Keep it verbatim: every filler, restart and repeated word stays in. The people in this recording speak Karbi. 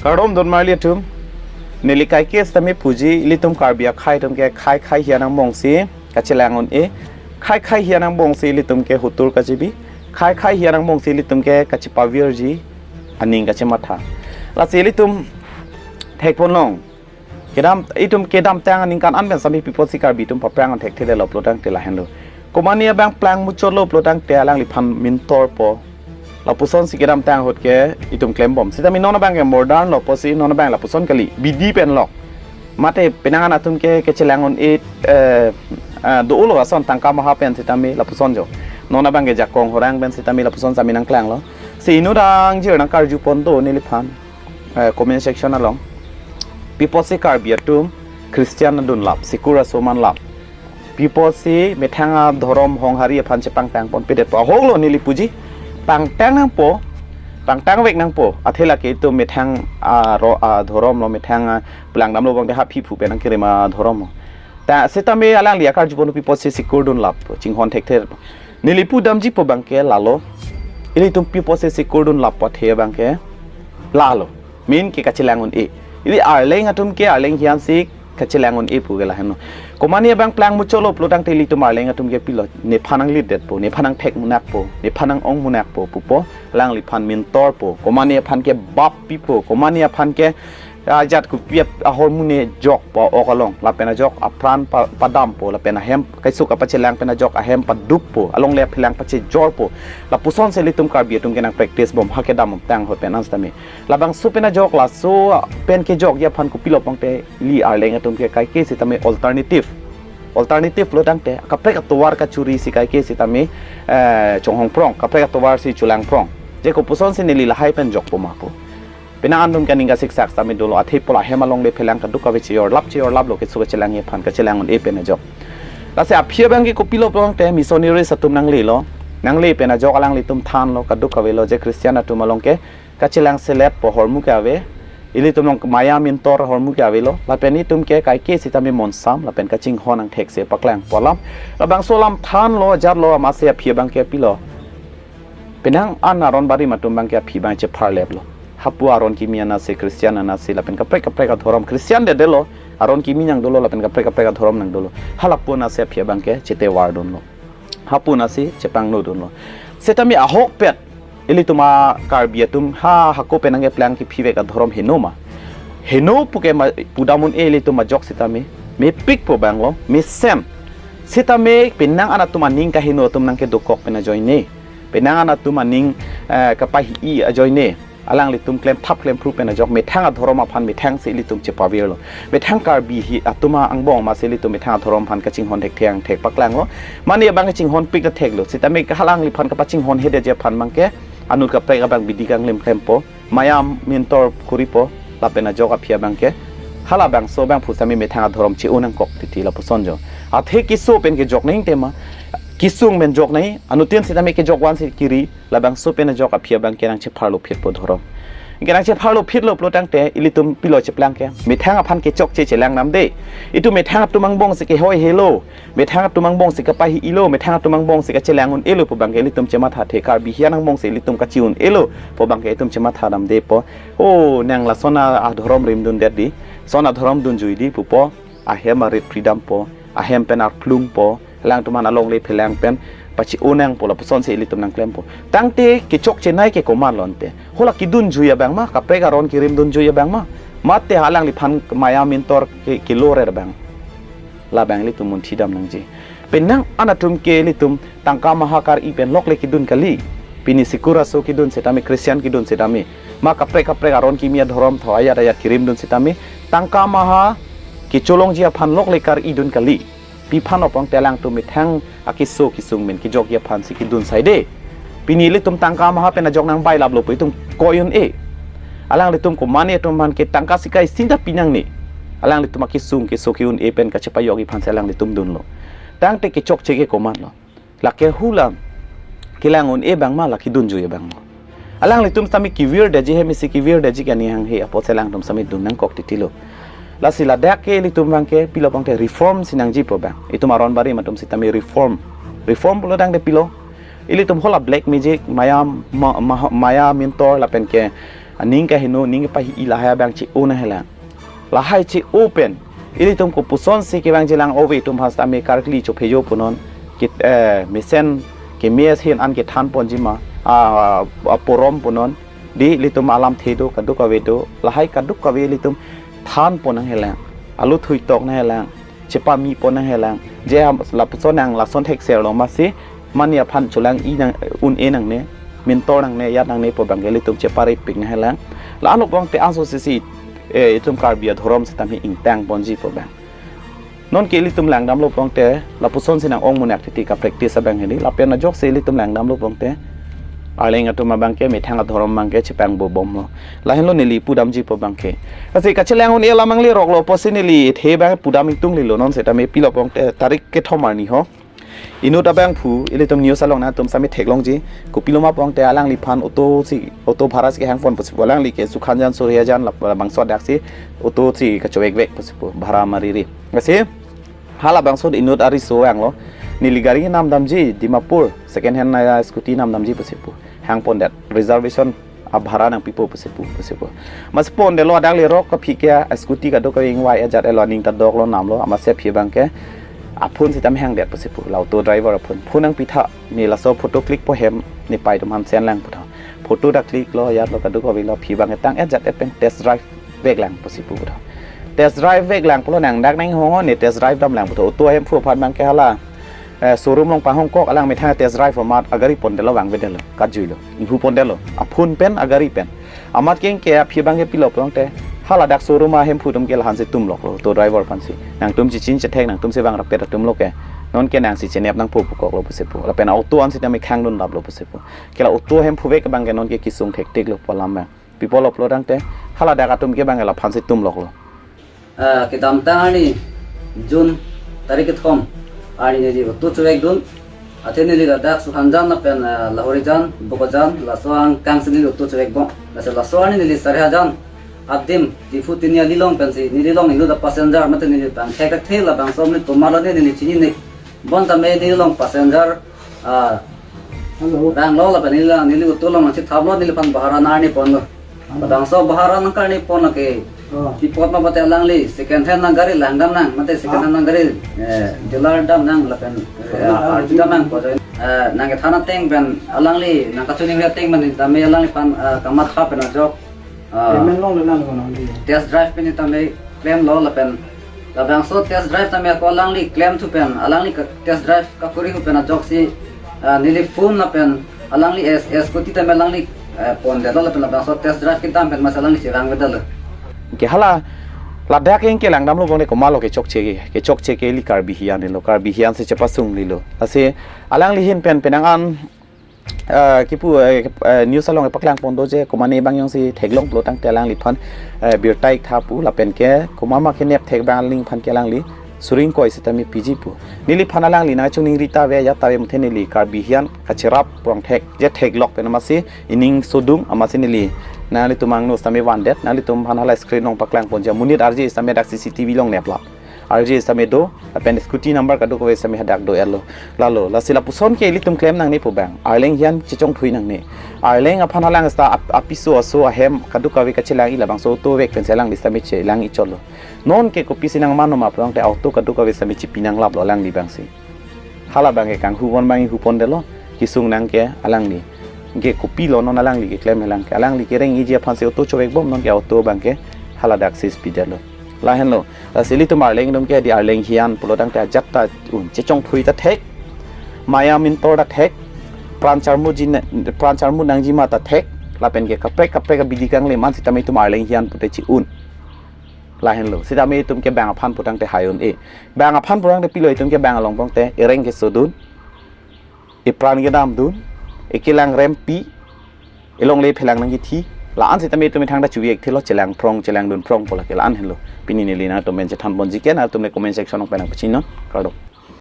Kardom don marli atum. Neli kaike sitame puji, ilitum Karbi akhai atum ke khei khei hian angbong si kachelang un-e. Khei khei hian angbong si ilitum ke hutur kachebi. Khei khei hian angbong si ilitum ke kachepavirji, aning kachematha. Lasi ilitum thekponlong. Kedam, itum kedamtang aningkan an pen sitame pi apotsi Karbi atum paphrang an thekthedetlo pulotangte lahenlo. Komane abang plang muchotlo pulotangte alangliphan mintorpo. Lapuson si kedamtang ahut ke itum klembom. Sitame non abang ke modern lo pusi non abang lapuson kali. Bidi pen lo. Mate penang an atum ke kachelang un-e, eh, eh, do-olo ason tangka maha pen sitame lapuson jo. Non abang ke jakong horang pen sitame lapuson sitame nangklanglo. Si inut angjir nangkarjupon do neliphan, eh, comment section along. Pi apotsi Karbi atum Christian adun lap, sikur aso man lap. Pi apotsi methang adhorom honghari aphan chepangtangponpedetpo. Ahoklo neli puji. Pangtang nangpo, pangtangvek nangpo. Athe lake itum methang aro adhorom lo, methang a plang damlo abang de haphi phu pen nangkerem adhorom lo. Ta sitame alangli akarjupon pi apotsi sikur dun lap chinghon thekthe. Neli pudamjipo abang ke lalo. Ilitum pi apotsi sikur dun lap athe abang ke lalo. Main ke kachelang un-e. Ili Arleng atum ke Arleng hian si kachelang un-e pu ke lahenlo. Komane abang plang muchotlo pulotangte ilitum Arleng atum ke pilo. Nephan nanglidetpo, nephan nangthek munakpo, nephan nang-ong munakpo pupo. Alangliphan mintorpo. Komane aphan ke bap pipo. Komane aphan ke ajat kopi ahormu ne jokpo ok along. Lapen ajok apran pa-, padampo. Lapen ahem kaisuk kapachelang pen ajok ahem paduppo. Alongle aphelang pachejorpo. Lapuson si ilitum Karbi atum ke nangpractice bom ha kedamtang ahut pen an sitame. Labangso pen ajok laso pen kejokji aphan kopilo pulotangte ili Arleng atum ke kaike sitame alternative. Alternative pulotangte kaprek atovar kachuri si kaike sitame, eh, chonghongprong, kaprek atovar si chelangprong. Je kopuson si neli lahai pen jokpo ma pu. Penang an atum kaning kasiksak sitame dolo, athe pu la ahem alongle aphelang kadokave cheyorlap cheyorlaplo keso kachelangji aphan, kachelang un-e pen ajok. Lasi aphi abang ke kopilo pulotangte missionaries atum nanglelo. Nangle pen ajok alanglitum thanlo, kadokavelo je Christian atum along ke kachelang seletpo, hormu ke ave. Ilitum along maya mintor hormu ke avelo. Lapen itum ke kaike sitame monsam lapen kachinghon angthek si paklangpo alam. Labangso alam thanlo, jarlo, amatsi aphi abang ke pilo. Penang an aron barim atum abang ke aphi abang chepharleplo. Hapu aron kimi anatsi, Christian anatsi, lapen kaprek kaprek adhorom, Christian dedetlo, aron kimi nangdolo, lapen kaprek kaprek adhorom nangdolo. Halapu anatsi aphi abang ke chetewar dunlo. Hapu anatsi chepangno dunlo. Sitame ahokpet ilitum a Karbi atum ha hako pen nangkeplang kephivek adhorom heno ma. Heno pu ke ma pudam un-e ilitum ajok sitame. Mepikpo abang lo, mesen. Sitame penang an atum aning kaheno atum nangkedokok pen ajoine. Penang an atum aning, eh, kapahi-i ajoine. Alanglitum klemthap klemphru pen ajok methang adhorom aphan methang si ilitum chepavirlo. Methang Karbi hi atum angbong amatsi ilitum methang adhorom aphan kachinghon thekthe angthek paklanglo. Mane abang kachinghonpik ta theklo. Sitame alangliphan kapachinghonhedetji aphan abang ke anut kaprek abang bidi kanglim klempo. Maya mintor kuripo. Lapen ajok aphi abang ke halabangso abang pusitame methang adhorom che-o nangkok titi lapuson jo. Athe keso pen kejok nangji tema. Kesung pen jok nangji. Anuttin sitame kejok vansi kiri. Labangso pen ajok aphi abang ke nangchepharlo phitpo dhorom. Ke nangchepharlo phitlo pulotangte ilitum pilo cheplang ke. Methang aphan kechokche chelang namde. Itum methang atum angbong si kehoi helo. Methang atum angbong si kapahi-ilo. Methang atum angbong si kachelang un-elo pu abang ke ilitum chemathathe, Karbi hian angbong si ilitum kachi un-elo pu abang ke itum chematha namdepo. O nang lason adhorom rimdundet di. Lason adhorom dunjui di pupo. Ahem arit pridampo, ahem pen arplungpo, alangtum an alongle aphelang pen pache-o nangpo lapuson si ilitum nangklempo. Tangte kechokche nangji ke komatlo ante. Hala kedunjui abang ma, kaprek aron kerim dunjui abang ma. Mate alangliphan maya mintor ke, kelore abang. Labang ilitum munthidam nangji. Penang an atum ke ilitum tangka maha kar-i pen lokle kedun kali. Pini sikur aso kedun sitame, Christian kedun sitame. Ma kaprek kaprek aron kimi adhorom tho ayat ayat kerim dun sitame. Tangka maha kecholongji aphan lokle kar-i dun kali. Pi aphan opong te alangtum methang akeso kesung pen kejokji aphan si kedun saide. Pini ilitum tangka maha pen ajok nangbailaplo pu itum koi un-e. Alanglitum komane atum aphan ke tangka sikai sinta pinangne. Alanglitum akesung keso ke-un-e pen kachepajokji aphan si alanglitum dunlo. Tangte kechokche ke komatlo. Lake hula kelang un-e abang ma, lake dunjui abang ma. Alanglitum sitame kevirdetji hem isi kevirdetji kani hanghe apotsi alangtum sitame dun nangkok titilo. Lasi ladak ke ilitum abang ke pilo pangte reform si nangjipo abang. Itum aron barim atum sitame reform. Reform pulo tangte pilo. Ilitum hala black magic, maya ma-, ma-, maya mintor lapen ke, aning kaheno, ning kepahi lahai abang che-o nanghelang. Lahai che-o pen ilitum kopusonsi kevangjilang ove atum aphan sitame karkli chophejo punon, kit, eh, mesen kemes hin an kethan ponji ma, ah, ah, porom punon, dei ilitum alamthe do, kadokave do, lahai kadokave ilitum than pon nanghelang, alu thuitok nanghelang, chepami pon nanghelang, je ham lapuson nang lason thekser lo masi, mani aphan cholang-i nang, un-e nangne, mentor nangne, ajat nangne pu abangke ilitum cheparepik nanghelang. La-an lo pulote anso sisi, eh, itum Karbi adhorom sitame ingtang ponji pu abang. Nonke ilitum langdamlo pulote, lapusonsi nang-ong munak titi kapractice abang hini, lapen ajoksi ilitum langdamlo pulote, Arleng atum abangke, methang adhorom abangke chepangbo bomlo. Lahenlo neli pudamji pu abangke. Lasi kachelang un-e alam nangle roklo pusi neli the abang pudam ingtung lilo, non sitame pilo pulote tarik kethom arni ho. Inut abangphu, ilitum news along nangtum sitame theklongji, kopiloma pulote alangliphan auto si, auto bhara si kehang pon pusi pu, alangli ke Sukhanjan Suryajan la, labangso adaksi auto si kachovekvek pusi pu, bhara mariri. Lasi, halabangso inut ariso vanglo, neli gari namdamji, Dimapur, second hand, ah, scooty namdamji pusi pu, hang pondet, reservation abhara nangpipo pusi pu, pusi pu. Masi pondetlo, adak le rok kaphi ke, scooty kadokave ingvai ajat elo, aning ta doklo namlo, amatsi aphi abangke aphone sitame hangdet pusi pu, la auto driver aphone. Phone nangpitha, ne laso photo click po hem, ne pai atum aphan send lang putha. Photo ta click lo, ajat lo, kadokave lo, aphi abangke tang ajat pen test drive veklang pusi pu putha. Test drive veklang pulo, nang dak nang hong ne test drive damlang putha. Auto ahemphu aphan abangke hala, eh, showroom along pahongkok, alang methang test drive amat agari pondetlo, vangvedetlo, kajuilo, inghu pondetlo, aphone pen agari pen. Amat keng ke aphi abangke pilo pulote, haladak showroom ahemphu atum ke lahansi tumloklo, auto driver aphansi. Nangtum chechin chethek, nangtumsi vangrap-et atumlo ke, nonke nangsi chenep nangpo pukoklo pusi pu. Lapen auto an sitame khangdun daplo pusi pu. Ke la auto ahemphu vek abangke nonke kesung thektiklo pu alam abang. Pi apotlo pulo tangte, haladak atum ke abangke laphansi tumloklo. Ah, kedamtang arni June tarik kethom arni neli auto chovekdun. Athe neli ladak Sukhanjan lapen, ah, Lahorijan, Bokajan, laso angkangsi neli auto chovekbom. Lasi laso arni neli Sarihajan adim Diphu Tiniali along pensi, neli along inut apassenger mate neli bang thekthekthe, labangso neli tomar lo ne neli chinine. Bonta me neli along passenger, ah, Hello. Vanglo lapen neli la, neli auto along nangchethaplo, neliphan bhara arni ponlo. Hello. Labangso bhara nangkarni pon lake. Oh. Pi apot ma pulote alangli second hand nang gari langdam nang, mate second hand nang gari, eh, dealer dam nang lapen, eh, ah, arju dam nang pu ajoine. Eh, nangkethan ateng pen alangli, nangkachiningri ateng pen tame alangliphan, eh, kamatha pen ajok, ah, payment longle lang kono di. Test drive pen tame klemlo lapen labangso test drive tame ako alangli klemthu pen, alangli ke test drive kakori thu pen ajoksi, ah, neli phone lapen alangli es, es scooty tame alangli, eh, pondetlo lapen labangso test drive kedam pen masi alangli chevangvedetlo. Ke hala ladak keng ke langdamlo pulote komatlo kechokche ke, kechokche ke ili Karbi hiyan lo, Karbi hiyansi chepasung lilo. Lasi alangli ahin pen penang an, eh, kipu, eh, eh, news along paklang pon do je, komatne abang jongsi theklong pulo tangte alangliphan, eh, birta-ik tha pu, lapen ke komat ma kenep thek abang alangliphan ke alangli suring koi sitame piji pu. Neliphan alangli nangchiningri ta ave, ajat ta ave, muthe neli Karbi hiyan kacherap prong thek, je theklok pen amatsi ining sodung, amatsi neli nanglitum angno sitame vandet, nanglitum aphan hala screen along paklang ponji, amonit arje sitame dak C C T V along neplap. Arje sitame do, lapen scooty number kadokave sitame hadak do-etlo. Lalo, lasi lapuson ke ilitum klem nangne pu abang. Arleng hiyan chechongthui nangne. Arleng aphan alang sita ap-, apiso aso ahem kadokave kachelang-i, labangso auto vek pensi alangli sitame chelang-i chotlo. Nonke kopisi nangmano ma pulote auto kadokave sitame chipi nanglaplo alangli abangsi. Hala abangke kanghu pon abang inghu pondetlo, kesung nang ke alangli. Ke kopilo non alangli keklem helang ke. Alangli kereng-iji aphansi auto chovekbom, nonke auto abangke haladaksi speed detlo. Lahenlo, lasi ilitum Arleng atum ke di Arleng hiyan pulo tangte ajat ta un, chechongthui ta thek, maya mentor ta thek, pran charmuji ne-, pran charmu nangji ma ta thek, lapen ke kaprek kaprek abidi kangle man sitame itum Arleng hiyan pute chi-un. Lahenlo, sitame itum ke bang aphan pu tangte hai un-e. Bang aphan pu tangte pilo, itum ke bang along pulote ereng kesodun, epran kedamdun, ekelang rempi, elongle phelang nangkithi, la-an sitame itum ithang ta chuvi-ek thilo, chelang phrong, chelangdun phrong pu lake la-an henlo. Pini neli nangtum pen chethan ponji ke, nangtum le comment section along pen nangpachini non. Kardom.